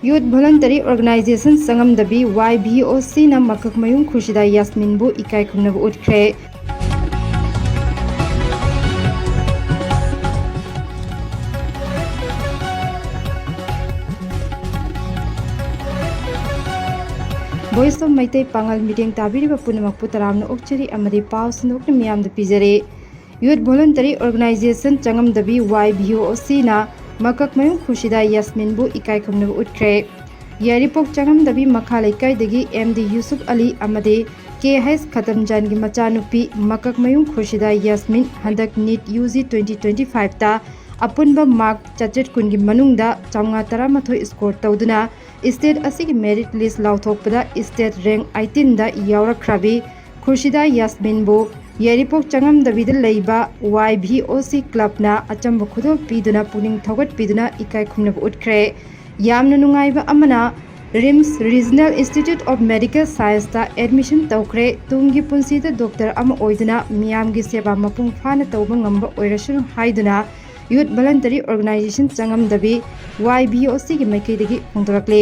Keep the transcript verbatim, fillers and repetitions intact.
Youth Voluntary Organization ꯆꯉꯝꯗꯕꯤ, Y V O C ꯅ ꯃꯀꯛꯃꯌꯨꯝ ꯈꯨꯔꯁꯤꯗꯥ ꯌꯥꯁꯃꯤꯟꯕꯨ ꯏꯀꯥꯏ ꯈꯨꯝꯅꯕ ꯎꯠꯈ꯭ꯔꯦ꯫ Voice of ꯃꯩꯇꯩ ꯄꯥꯉꯜ ꯃꯤꯠꯌꯦꯡ ꯇꯥꯕꯤꯔꯤꯕ ꯄꯨꯝꯅꯃꯛꯄꯨ ꯇꯔꯥꯝꯅ ꯑꯣꯛꯆꯔꯤ ꯑꯃꯗꯤ ꯄꯥꯎ ꯁꯟꯗꯣꯛꯅ ꯃꯤꯌꯥꯝꯗ ꯄꯤꯖꯔꯤ꯫ Youth Voluntary Organization ꯆꯉꯝꯗꯕꯤ, Y V O C ꯅ ꯃꯀꯛꯃꯌꯨꯝ ꯈꯨꯔꯁꯤꯗꯥ ꯌꯥꯁꯃꯤꯟꯕꯨ ꯏꯀꯥꯏ ꯈꯨꯝꯅꯕ ꯎꯠꯈ꯭ꯔꯦ꯫ ꯌꯥꯏꯔꯤꯄꯣꯛ ꯆꯉꯝꯗꯕꯤ ꯃꯈꯥ ꯂꯩꯀꯥꯏꯗꯒꯤ M D ꯌꯨꯁꯨꯞ ꯑꯂꯤ ꯑꯃꯗꯤ K H ꯈꯇꯝꯖꯥꯟꯒꯤ ꯃꯆꯥꯅꯨꯄꯤ ꯃꯀꯛꯃꯌꯨꯝ ꯈꯨꯔꯁꯤꯗꯥ ꯌꯥꯁꯃꯤꯟ ꯍꯟꯗꯛ NEET U G twenty twenty-five ꯇ ꯑꯄꯨꯟꯕ mark ꯆꯥꯇ꯭ꯔꯦꯠ ꯀꯨꯟꯒꯤ ꯃꯅꯨꯡꯗ ꯆꯥꯝꯃꯉꯥ ꯇꯔꯥꯃꯥꯊꯣꯏ score ꯇꯧꯗꯨꯅ state ꯑꯁꯤꯒꯤ merit list ꯂꯥꯎꯊꯣꯛꯄꯗ state rank eighteen ꯗ ꯌꯥꯎꯔꯛꯈ꯭ꯔꯕꯤ ꯈꯨꯔꯁꯤꯗꯥ ꯌꯥꯁꯃꯤꯟꯕꯨ ꯌꯥꯏꯔꯤꯄꯣꯛ ꯆꯉꯝꯗꯕꯤꯗ ꯂꯩꯕ Y V O C club ꯅ ꯑꯆꯝꯕ ꯈꯨꯗꯣꯜ ꯄꯤꯗꯨꯅ ꯄꯨꯛꯅꯤꯡ ꯊꯧꯒꯠꯄꯤꯗꯨꯅ ꯏꯀꯥꯏ ꯈꯨꯝꯅꯕ ꯎꯠꯈ꯭ꯔꯦ꯫ ꯌꯥꯝꯅ ꯅꯨꯡꯉꯥꯏꯕ ꯑꯃꯅ, RIMS Regional Institute of Medical Science ꯇ admission ꯇꯧꯈ꯭ꯔꯦ꯫ ꯇꯨꯡꯒꯤ ꯄꯨꯟꯁꯤꯗ doctor ꯑꯃ ꯑꯣꯏꯗꯨꯅ ꯃꯤꯌꯥꯝꯒꯤ ꯁꯦꯕꯥ ꯃꯄꯨꯡ ꯐꯥꯅ ꯇꯧꯕ ꯉꯝꯕ ꯑꯣꯏꯔꯁꯅꯨ ꯍꯥꯏꯗꯨꯅ Youth Voluntary Organization ꯆꯉꯝꯗꯕꯤ, Y V O C ꯒꯤ ꯃꯥꯏꯀꯩꯗꯒꯤ ꯐꯣꯡꯗꯣꯔꯛꯂꯤ꯫